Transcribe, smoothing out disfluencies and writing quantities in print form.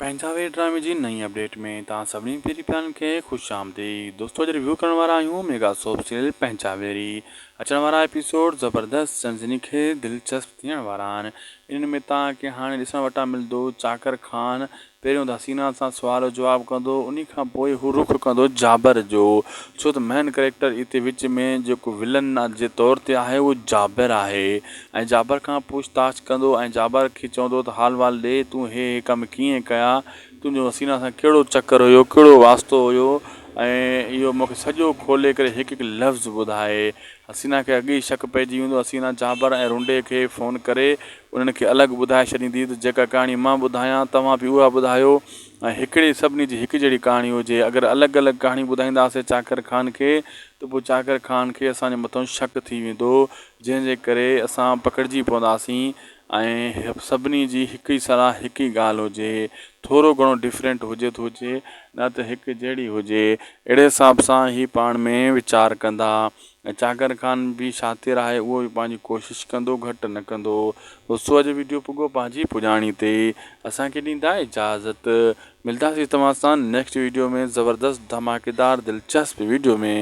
پنهنجا وير ڊرامي جي نئين اپڊيٽ ۾ توهان سڀني پيري پيارن کي خوش آمديد دوستو اڄ ريويو ڪرڻ وارا آهيون ميگا سوپ سيريل پنهنجا ويري اچڻ وارا ايپيسوڊ زبردست سنسني خيز دلچسپ ٿيڻ وارا آهن انهن ۾ توهان کي هاڻي ڏسڻ وٽان ملندو چاڪر خان پهريون ته حسينا سان سوال و جواب ڪندو انهي کان پوء هو رخ ڪندو جابر جو ڇو ته مين ڪريڪٽر اتي وچ ۾ جيڪو ولن جي طور تي آهي اهو جابر آهي ۽ جابر کان پڇ تاڇ ڪندو ۽ جابر کي چوندو ته حال وال ڏي تون هي هي ڪم ڪيئن ڪيا تنهنجو حسينا سان ڪهڙو چڪر هيو ڪهڙو واسطو هيو ۽ اهو مونکي سڄو کولي ڪري هڪ هڪ لفظ ٻڌائي حسينا کي اڳ ئي شڪ پئجي ويندو حسينا جابر ۽ رنڊي کي فون ڪري انهن کي الڳ ٻڌائي ڇڏيندي ته جيڪا ڪهاڻي مان ٻڌايان توهان به اها ٻڌايو ۽ هڪڙي سڀني جي هڪجهڙي ڪهاڻي هجي. اگر الڳ الڳ ڪهاڻي ٻڌائينداسين چاڪر خان کي ته پوء چاڪر خان کي اسان جي مٿان شڪ ٿي ويندو جنهن جي ڪري اسان پڪڙجي پونداسين ۽ سڀني جي هڪ ئي صلاح هڪ ئي ڳالهه هجي ٿورو گهڻو ڊفرنٽ هجي ته هجي نه ته هڪ جهڙي هجي اهڙي حساب سان هي پاڻ ۾ ويچار ڪندا. ۽ چاڪر خان به شاطر آهي اهو به پنهنجي ڪوشش ڪندو گهٽ نه ڪندو. دوستو اڄ ويڊيو پڳو پنهنجي پڄاڻي تي اسان کي ڏيندا اجازت ملداسين توهان سان نيڪسٽ ويڊيو ۾ زبردست ڌماڪيدار دلچسپ ويڊيو ۾.